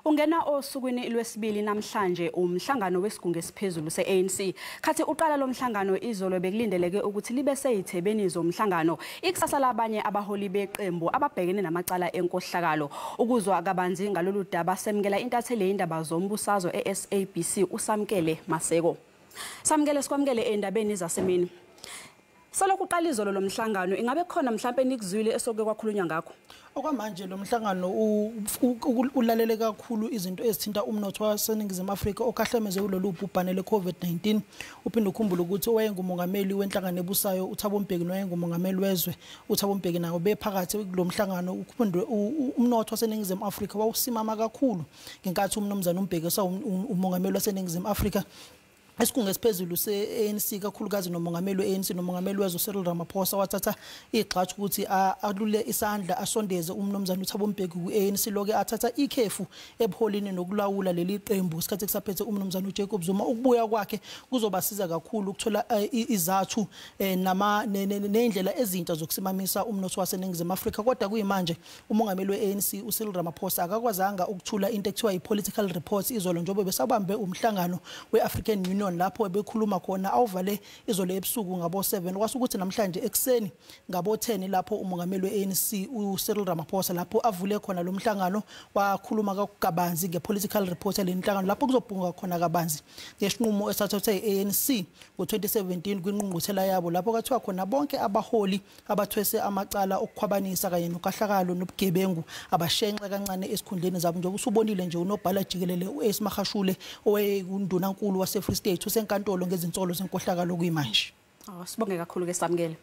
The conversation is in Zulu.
Ungena osukwini lwesibili namhlanje umhlangano wesigungu esiphezulu se-ANC. Khathi uqala lo mhlangano izolo bekulindeleke ukuthi libe seyithebeni zomhlangano ikusasa labanye abaholi beqembu ababhekene namacala enkohlakalo. Ukuzwa kabanzi ngalolu daba semukela intatheli yendaba zombusazwe e-SABC uSamkele Maseko. Samkele, sikwamukele endabeni zasemini. Salokhu uqala izolo lo mhlangano, ingabe khona mhlambe nikuzwile esoke kwakhulunywa ngakho? Okwamanje lo mhlangano ulalele kakhulu izinto ezithinta umnotho waseNingizimu Afrika okhahlameze kulolu bhubhane le-COVID-19. Uphinde ukhumbule ukuthi owayengumongameli wenhlangano ebusayo uThabo Mbeki nowayengumongameli wezwe uThabo Mbeki nawo bephakathi kulo mhlangano. Uphinde umnotho waseNingizimu Afrika wawusimama kakhulu ngenkathi umnumzane uMbeki umongameli waseNingizimu Afrika. Isigungu esiphezulu se-ANC kakhulukazi nomongameli we-ANC nomongameli wezwe Cyril Ramaphosa wathatha igxathu ukuthi alule isandla asondeze umnumzane uThabo Mbeki ku-ANC, loke athatha ikhefu ebuholini nokulawula leli qembu isikhathi kusaphethe umnumzane uJacob Zuma. Ukubuya kwakhe kuzobasiza kakhulu ukuthola izathu ney'ndlela ezintsha zokusimamisa umnotho waseNingizimu Afrika. Kodwa kuyimanje umongameli we-ANC uCyril Ramaphosa akakwazanga ukuthula into ekuthiwa i-political report izolo, njengoba besabambe umhlangano we-African Union lapho bekhuluma khona awuvale izolo ebusuku ngabo 7, kwase ukuthi namhlanje ekuseni ngabo 10 lapho umongameli we-ANC uCyril Ramaphosa lapho avule khona lo mhlangano wakhuluma kabanzi ngepolitical report lenhlangano, lapho kuzobhunga khona kabanzi ngesinqumo esathathwe i-ANC ngo-2017 kwinqungquthela yabo, lapho kwathiwa khona bonke abaholi abathwese amacala okukhwabanisa kanye nokahlakalo nobugebengu abashenxe kancane esikhundleni zabo. Njengoba usubonile nje unobhala jikelele u-Ace Magashule owayengundunankulu wase-Free State usenkantolo ngezinsolo zenkohlakalo kuyimanje. Sibonge kakhulu ke Samkele.